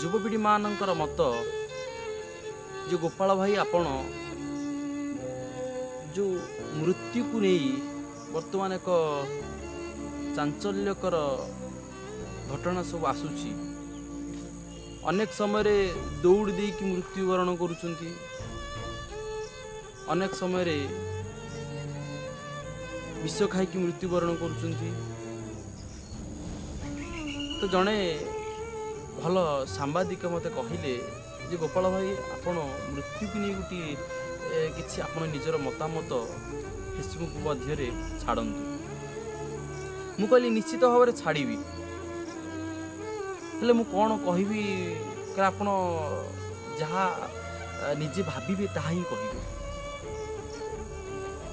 ଯୁବପିଢ଼ିମାନଙ୍କର ମତ ଯେ ଗୋପାଳ ଭାଇ, ଆପଣ ଯେଉଁ ମୃତ୍ୟୁକୁ ନେଇ ବର୍ତ୍ତମାନ ଏକ ଚାଞ୍ଚଲ୍ୟକର ଘଟଣା ସବୁ ଆସୁଛି, ଅନେକ ସମୟରେ ଦୌଡ଼ି ଦେଇକି ମୃତ୍ୟୁବରଣ କରୁଛନ୍ତି, ଅନେକ ସମୟରେ ବିଷ ଖାଇକି ମୃତ୍ୟୁବରଣ କରୁଛନ୍ତି। ତ ଜଣେ ଭଲ ସାମ୍ବାଦିକ ମୋତେ କହିଲେ ଯେ ଗୋପାଳ ଭାଇ, ଆପଣ ମୃତ୍ୟୁକୁ ନେଇ ଗୋଟିଏ କିଛି ଆପଣ ନିଜର ମତାମତ ଫେସବୁକ୍ ମଧ୍ୟରେ ଛାଡ଼ନ୍ତୁ। ମୁଁ କହିଲି, ନିଶ୍ଚିତ ଭାବରେ ଛାଡ଼ିବି, ହେଲେ ମୁଁ କ'ଣ କହିବି? କାରଣ ଆପଣ ଯାହା ନିଜେ ଭାବିବେ, ତାହା ହିଁ କହିବେ।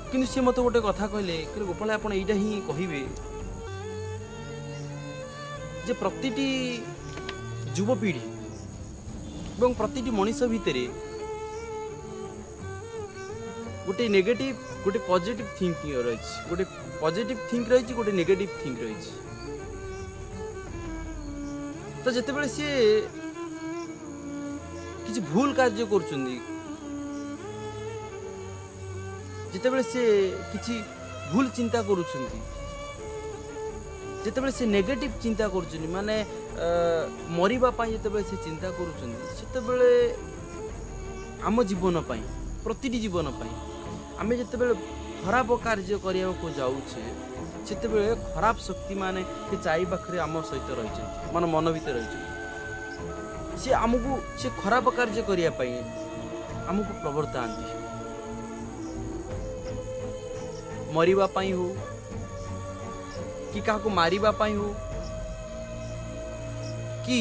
କିନ୍ତୁ ସିଏ ମୋତେ ଗୋଟେ କଥା କହିଲେ, କହିଲେ, ଗୋପାଳ, ଆପଣ ଏଇଟା ହିଁ କହିବେ ଯେ ପ୍ରତିଟି ଯୁବପିଢ଼ି ଏବଂ ପ୍ରତିଟି ମଣିଷ ଭିତରେ ଗୋଟେ ନେଗେଟିଭ, ଗୋଟେ ପଜିଟିଭ ଥିଙ୍କିଂ ରହିଛି। ଗୋଟେ ପଜିଟିଭ ଥିଙ୍କ ରହିଛି, ଗୋଟେ ନେଗେଟିଭ ଥିଙ୍କ ରହିଛି। ତ ଯେତେବେଳେ ସିଏ କିଛି ଭୁଲ କାର୍ଯ୍ୟ କରୁଛନ୍ତି, ଯେତେବେଳେ ସେ କିଛି ଭୁଲ ଚିନ୍ତା କରୁଛନ୍ତି, ଯେତେବେଳେ ସେ ନେଗେଟିଭ ଚିନ୍ତା କରୁଛନ୍ତି, ମାନେ ମରିବା ପାଇଁ ଯେତେବେଳେ ସେ ଚିନ୍ତା କରୁଛନ୍ତି, ସେତେବେଳେ ଆମ ଜୀବନ ପାଇଁ, ପ୍ରତିଟି ଜୀବନ ପାଇଁ ଆମେ ଯେତେବେଳେ ଖରାପ କାର୍ଯ୍ୟ କରିବାକୁ ଯାଉଛେ, ସେତେବେଳେ ଖରାପ ଶକ୍ତିମାନେ ସେ ଚାରି ପାଖରେ ଆମ ସହିତ ରହିଛନ୍ତି, ମାନେ ମନ ଭିତରେ ରହିଛନ୍ତି। ସେ ଆମକୁ ସେ ଖରାପ କାର୍ଯ୍ୟ କରିବା ପାଇଁ ଆମକୁ ପ୍ରବର୍ତ୍ତାନ୍ତି। ମରିବା ପାଇଁ ହଉ କି କାହାକୁ ମାରିବା ପାଇଁ ହଉ କି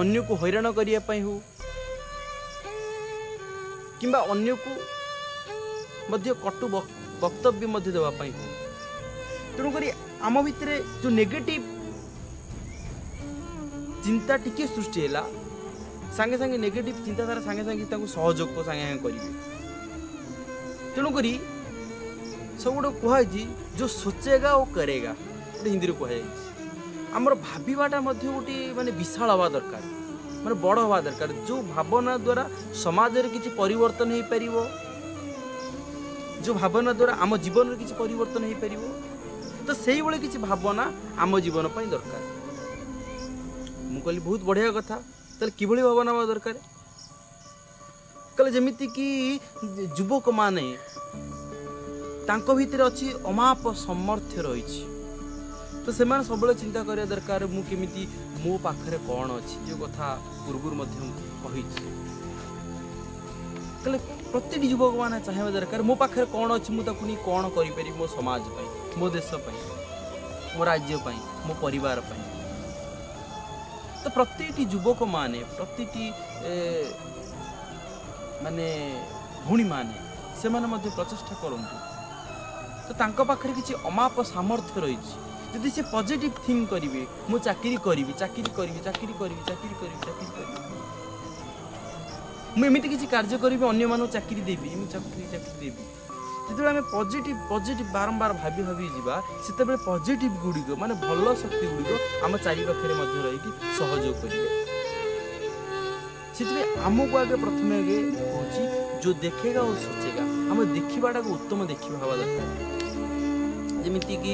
ଅନ୍ୟକୁ ହଇରାଣ କରିବା ପାଇଁ ହଉ କିମ୍ବା ଅନ୍ୟକୁ ମଧ୍ୟ କଟୁ ବକ୍ତବ୍ୟ ମଧ୍ୟ ଦେବା ପାଇଁ ହଉ। ତେଣୁକରି ଆମ ଭିତରେ ଯେଉଁ ନେଗେଟିଭ ଚିନ୍ତା ଟିକିଏ ସୃଷ୍ଟି ହେଲା, ସାଙ୍ଗେ ସାଙ୍ଗେ ନେଗେଟିଭ ଚିନ୍ତାଧାରା ସାଙ୍ଗେ ସାଙ୍ଗେ ତାଙ୍କୁ ସହଯୋଗ ସାଙ୍ଗେ ସାଙ୍ଗେ କରିବେ। ତେଣୁକରି ସବୁ ଗୋଟେ କୁହାଯାଇଛି, जो सोचेगा वो करेगा, ଗୋଟେ ହିନ୍ଦୀରେ କୁହାଯାଇଛି। ଆମର ଭାବିବାଟା ମଧ୍ୟ ଗୋଟିଏ ମାନେ ବିଶାଳ ହେବା ଦରକାର, ମାନେ ବଡ଼ ହେବା ଦରକାର, ଯେଉଁ ଭାବନା ଦ୍ୱାରା ସମାଜରେ କିଛି ପରିବର୍ତ୍ତନ ହେଇପାରିବ, ଯେଉଁ ଭାବନା ଦ୍ୱାରା ଆମ ଜୀବନରେ କିଛି ପରିବର୍ତ୍ତନ ହେଇପାରିବ। ତ ସେଇଭଳି କିଛି ଭାବନା ଆମ ଜୀବନ ପାଇଁ ଦରକାର। ମୁଁ କହିଲି, ବହୁତ ବଢ଼ିଆ କଥା। ତାହେଲେ କିଭଳି ଭାବନା ହେବା ଦରକାର? କହିଲେ, ଯେମିତିକି ଯୁବକମାନେ, ତାଙ୍କ ଭିତରେ ଅଛି ଅମାପ ସାମର୍ଥ୍ୟ ରହିଛି। ତ ସେମାନେ ସବୁବେଳେ ଚିନ୍ତା କରିବା ଦରକାର, ମୁଁ କେମିତି, ମୋ ପାଖରେ କ'ଣ ଅଛି, ଯେଉଁ କଥା ପୂର୍ବରୁ ମଧ୍ୟ ମୁଁ କହିଛି। ତାହେଲେ ପ୍ରତିଟି ଯୁବକମାନେ ଚାହିଁବା ଦରକାର, ମୋ ପାଖରେ କ'ଣ ଅଛି, ମୁଁ ତାକୁ ନେଇ କ'ଣ କରିପାରିବି ମୋ ସମାଜ ପାଇଁ, ମୋ ଦେଶ ପାଇଁ, ମୋ ରାଜ୍ୟ ପାଇଁ, ମୋ ପରିବାର ପାଇଁ। ତ ପ୍ରତିଟି ଯୁବକମାନେ, ପ୍ରତିଟି ମାନେ ଭଉଣୀମାନେ, ସେମାନେ ମଧ୍ୟ ପ୍ରଚେଷ୍ଟା କରନ୍ତୁ। ତ ତାଙ୍କ ପାଖରେ କିଛି ଅମାପ ସାମର୍ଥ୍ୟ ରହିଛି। ଯଦି ସେ ପଜିଟିଭ ଥିଙ୍କ କରିବେ, ମୁଁ ଚାକିରି କରିବି, ଚାକିରି କରିବି, ଚାକିରି କରିବି, ଚାକିରି କରିବି, ଚାକିରି କରିବି, ମୁଁ ଏମିତି କିଛି କାର୍ଯ୍ୟ କରିବି, ଅନ୍ୟମାନଙ୍କୁ ଚାକିରି ଦେବି, ମୁଁ ଚାକିରି ଦେବି। ଯେତେବେଳେ ଆମେ ପଜିଟିଭ ପଜିଟିଭ ବାରମ୍ବାର ଭାବି ଭାବି ଯିବା, ସେତେବେଳେ ପଜିଟିଭ ଗୁଡ଼ିକ, ମାନେ ଭଲ ଶକ୍ତି ଗୁଡ଼ିକ ଆମ ଚାରିପାଖରେ ମଧ୍ୟ ରହିକି ସହଯୋଗ କରିବେ। ସେଥିପାଇଁ ଆମକୁ ଆଗେ ପ୍ରଥମେ ଆଗେ କହୁଛି, जो देखेगा वो सोचेगा। ଆମ ଦେଖିବାଟାକୁ ଉତ୍ତମ ଦେଖିବା ହେବା ଦରକାର। ଯେମିତିକି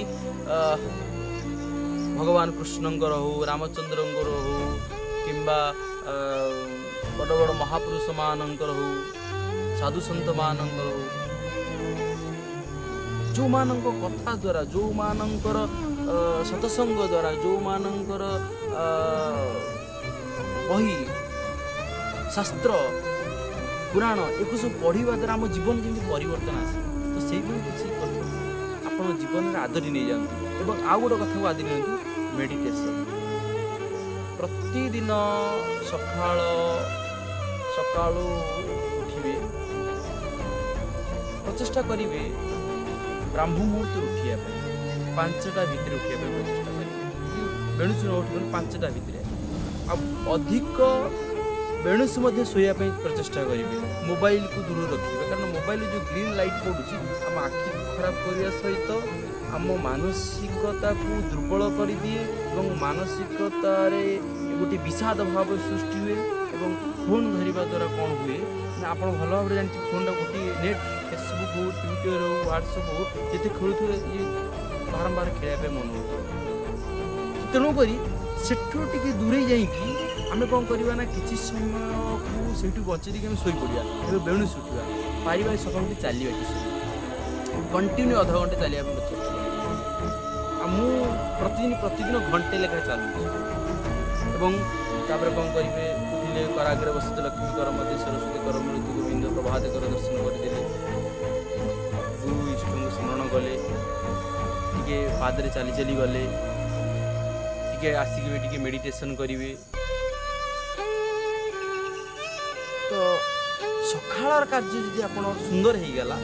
ଭଗବାନ କୃଷ୍ଣଙ୍କର ହଉ, ରାମଚନ୍ଦ୍ରଙ୍କର ହଉ କିମ୍ବା ବଡ଼ ବଡ଼ ମହାପୁରୁଷମାନଙ୍କର ହଉ, ସାଧୁ ସନ୍ଥମାନଙ୍କର ହଉ, ଯେଉଁମାନଙ୍କ କଥା ଦ୍ୱାରା, ଯେଉଁମାନଙ୍କର ସତସଙ୍ଗ ଦ୍ୱାରା, ଯେଉଁମାନଙ୍କର ବହି, ଶାସ୍ତ୍ର, ପୁରାଣ ଏକୁ ସବୁ ପଢ଼ିବା ଦ୍ୱାରା ଆମ ଜୀବନ ଯେମିତି ପରିବର୍ତ୍ତନ ଆସେ, ତ ସେଇଭଳି କିଛି କଥା ଆପଣ ଜୀବନରେ ଆଦରି ନେଇଯାଆନ୍ତୁ। ଏବଂ ଆଉ ଗୋଟେ କଥାକୁ ଆଦରି ନିଅନ୍ତୁ, ମେଡ଼ିଟେସନ୍। ପ୍ରତିଦିନ ସକାଳୁ ଉଠିବେ, ପ୍ରଚେଷ୍ଟା କରିବେ ବ୍ରାହ୍ମ ମୁହୂର୍ତ୍ତରୁ ଉଠିବା ପାଇଁ, 5ଟା ଭିତରେ ଉଠିବା ପାଇଁ ପ୍ରଚେଷ୍ଟା କରିବେ। ବେଣୁସୁ ନ ଉଠିବେନି, 5ଟା ଭିତରେ। ଆଉ ଅଧିକ ବେଣୁସୁ ମଧ୍ୟ ଶୋଇବା ପାଇଁ ପ୍ରଚେଷ୍ଟା କରିବେ। ମୋବାଇଲକୁ ଦୂର ରଖିବେ, କାରଣ ମୋବାଇଲରେ ଯେଉଁ ଗ୍ରୀନ୍ ଲାଇଟ୍ ପଡ଼ୁଛି, ଆମ ଆଖିକୁ ଖରାପ କରିବା ସହିତ ଆମ ମାନସିକତାକୁ ଦୁର୍ବଳ କରିଦିଏ ଏବଂ ମାନସିକତାରେ ଗୋଟିଏ ବିଷାଦ ଭାବ ସୃଷ୍ଟି ହୁଏ। ଏବଂ ଫୋନ୍ ଧରିବା ଦ୍ୱାରା କ'ଣ ହୁଏ ନା, ଆପଣ ଭଲ ଭାବରେ ଜାଣିଥିବେ, ଫୋନ୍ଟା ଗୋଟିଏ ନେଟ୍, ଫେସବୁକ୍ ହଉ, ଟ୍ୱିଟର୍ ହଉ, ହ୍ୱାଟ୍ସଆପ୍ ହଉ, ଯେତେ ଖେଳୁଥିବେ, ଇଏ ବାରମ୍ବାର ଖେଳିବା ପାଇଁ ମନ ହେଉଥିବ। ତେଣୁକରି ସେଠୁ ଟିକେ ଦୂରେଇ ଯାଇକି ଆମେ କ'ଣ କରିବା ନା, କିଛି ସମୟକୁ ସେଇଠୁ ବଞ୍ଚେଇ ଦେଇକି ଆମେ ଶୋଇପଡ଼ିବା ଏବେ ବେଣୁସ ଉଠିବା ପାରିବା, ସକାଳୁ ଉଠି ଚାଲିବା। କିଛି ସମୟ କଣ୍ଟିନ୍ୟୁ ଅଧଘଣ୍ଟେ ଚାଲିବା ପାଇଁ ଚେଷ୍ଟା କରିବା। ଆଉ ମୁଁ ପ୍ରତିଦିନ ପ୍ରତିଦିନ ଘଣ୍ଟେ ଲେଖାଏଁ ଚାଲୁଛି। ଏବଂ ତାପରେ କ'ଣ କରିବେ? ଉଠିଲେ କରାଗ୍ରେ ବସିତ ଲକ୍ଷ୍ମୀ, କର ମଧ୍ୟ ସରସ୍ୱତୀ, କର ମୃତ୍ୟୁ ଗୋବିନ୍ଦ, ପ୍ରଭାତ କର ଦର୍ଶନ କରିଦେଲେ, ଗୁରୁ ଇଷ୍ଟଙ୍କୁ ସ୍ମରଣ କଲେ, ଟିକେ ପାଦରେ ଚାଲି ଚାଲି ଗଲେ, ଟିକେ ଆସିକି ବି ଟିକେ ମେଡ଼ିଟେସନ୍ କରିବେ। ତ ସକାଳର କାର୍ଯ୍ୟ ଯଦି ଆପଣ ସୁନ୍ଦର ହେଇଗଲା,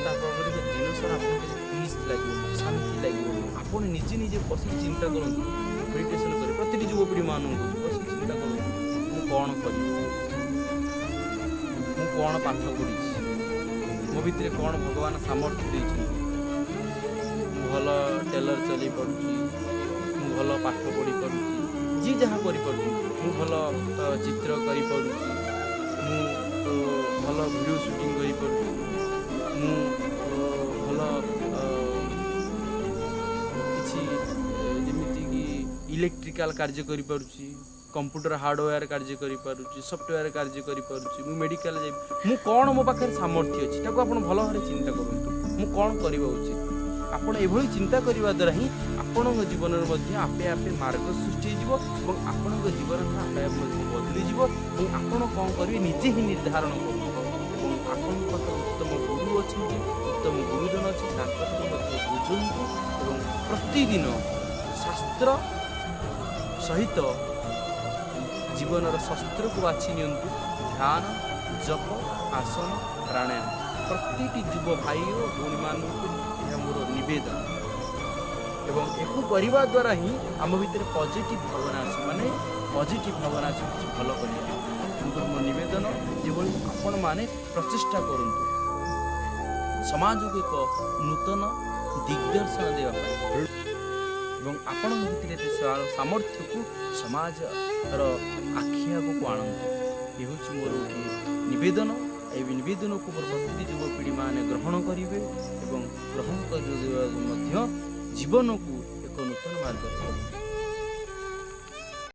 ତାପରେ ଦିନ ସାରା ଆପଣଙ୍କୁ କେତେ ପିସ୍ ଲାଗିବ, ଶାନ୍ତି ଲାଗିବ। ଆପଣ ନିଜେ ନିଜେ ବସିକି ଚିନ୍ତା କରନ୍ତୁ, ମେଡ଼ିଟେସନ୍ କରି। ପ୍ରତିଟି ଯୁବପିଢ଼ିମାନଙ୍କୁ ବସିକି ଚିନ୍ତା କରନ୍ତୁ, ମୁଁ କ'ଣ କରିବି, ମୁଁ କ'ଣ ପାଠ ପଢ଼ିଛି, ମୋ ଭିତରେ କ'ଣ ଭଗବାନ ସାମର୍ଥ୍ୟ ଦେଇଛନ୍ତି। ମୁଁ ଭଲ ଟେଲର ଚଲେଇ ପାରୁଛି, ମୁଁ ଭଲ ପାଠ ପଢ଼ି ପାରୁଛି, ଯିଏ ଯାହା କରିପାରୁଛି, ମୁଁ ଭଲ ଚିତ୍ର କରିପାରୁଛି, ମୁଁ ଭଲ ଭିଡ଼ିଓ ସୁଟିଂ କରିପାରୁଛି, ମୁଁ ଭଲ କିଛି ଯେମିତିକି ଇଲେକ୍ଟ୍ରିକାଲ କାର୍ଯ୍ୟ କରିପାରୁଛି, କମ୍ପ୍ୟୁଟର ହାର୍ଡ଼ୱେୟାର କାର୍ଯ୍ୟ କରିପାରୁଛି, ସଫ୍ଟୱେୟାର କାର୍ଯ୍ୟ କରିପାରୁଛି, ମୁଁ ମେଡ଼ିକାଲ ଯାଇ, ମୁଁ କ'ଣ, ମୋ ପାଖରେ ସାମର୍ଥ୍ୟ ଅଛି, ତାକୁ ଆପଣ ଭଲ ଭାବରେ ଚିନ୍ତା କରନ୍ତୁ, ମୁଁ କ'ଣ କରିବା ଉଚିତ। ଆପଣ ଏଭଳି ଚିନ୍ତା କରିବା ଦ୍ୱାରା ହିଁ ଆପଣଙ୍କ ଜୀବନରେ ମଧ୍ୟ ଆପେ ଆପେ ମାର୍ଗ ସୃଷ୍ଟି ହେଇଯିବ ଏବଂ ଆପଣଙ୍କ ଜୀବନଧାରା ଆପେ ଆପେ ମଧ୍ୟ ବଦଳିଯିବ। ଏବଂ ଆପଣ କ'ଣ କରିବେ, ନିଜେ ହିଁ ନିର୍ଦ୍ଧାରଣ କରନ୍ତୁ। ଏବଂ ଆପଣଙ୍କ ପାଖରେ ଉତ୍ତମ ଗୁରୁ ଅଛନ୍ତି, ଉତ୍ତମ ଗୁରୁଜନ ଅଛି, ତାଙ୍କଠାରୁ ମଧ୍ୟ ବୁଝନ୍ତୁ ଏବଂ ପ୍ରତିଦିନ ଶାସ୍ତ୍ର ସହିତ ଜୀବନର ଶସ୍ତ୍ରକୁ ବାଛି ନିଅନ୍ତୁ, ଧ୍ୟାନ, ଜପ, ଆସନ, ପ୍ରାଣାୟାମ। ପ୍ରତିଟି ଯୁବ ଭାଇ ଓ ଭଉଣୀମାନଙ୍କୁ ଏହା ମୋର ନିବେଦନ। ଏବଂ ଏକୁ କରିବା ଦ୍ୱାରା ହିଁ ଆମ ଭିତରେ ପଜିଟିଭ୍ ଭାବନା ଆସିବ, ମାନେ ପଜିଟିଭ୍ ଭାବନା ଆସିବ, କିଛି ଭଲ କରିବା। ତେଣୁକରି ମୋ ନିବେଦନ, ଯେଭଳି ଆପଣମାନେ ପ୍ରଚେଷ୍ଟା କରନ୍ତୁ ସମାଜକୁ ଏକ ନୂତନ ଦିଗ୍ଦର୍ଶନ ଦେବା ପାଇଁ ଏବଂ ଆପଣଙ୍କ ଭିତରେ ଏତେ ସାମର୍ଥ୍ୟକୁ ସମାଜର ଆଖି ଆଗକୁ ଆଣନ୍ତୁ। ଏ ହେଉଛି ମୋର ଗୋଟିଏ ନିବେଦନ। ଏହି ନିବେଦନକୁ ମୋର ପ୍ରତିଟି ଯୁବପିଢ଼ିମାନେ ଗ୍ରହଣ କରିବେ ଏବଂ ଗ୍ରହଣ କରିବା ମଧ୍ୟ ଜୀବନକୁ ଏକ ନୂତନ ମାର୍ଗରେ